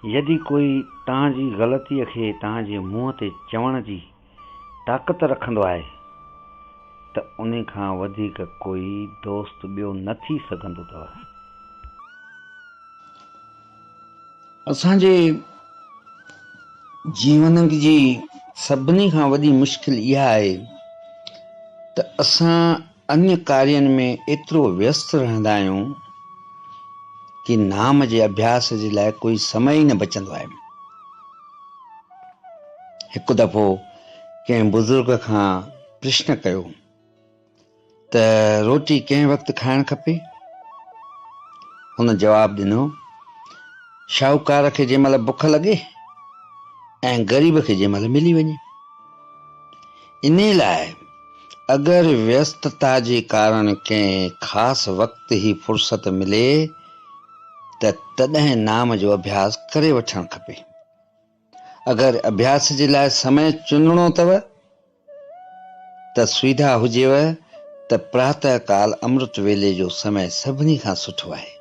يدي ڪوئي توهان جي غلطيء کي توهان جي منهن تي چوڻ جي طاقت رکندو آهي ته انهي کان وڌيڪ ڪوئي دوست ٻيو نه ٿي سگهندو اٿو. اسان جي جيون جي سڀني کان وڏي مشڪل اها آهي ته اسان انيه ڪارين ۾ ايترو ويست رهندا آهيون ڪي نام جي اڀياس جي لاء ڪوئي سمي ئي نه بچندو آهي. هڪ دفعو ڪنهن بزرگ کان پرشن ڪيو ته روٽي ڪنهن وقت کائڻ کپي؟ هن جواب ڏنو، شاهوڪار کي جنهن مهل بک لڳي ۽ غريب کي جنهن مهل ملي وڃي. انهي لاء اگر ويستتا جي ڪارڻ ڪنهن خاص وقت هي فرصت ملي ته تڏهن نام جو اڀياس ڪري وٺڻ کپي. اگر اڀياس جي لاء سمي چنڻو اٿو ته سويڌا هجيو ته پراتهه ڪال امرت ويلي جو سمي سڀني کان سٺو آهي.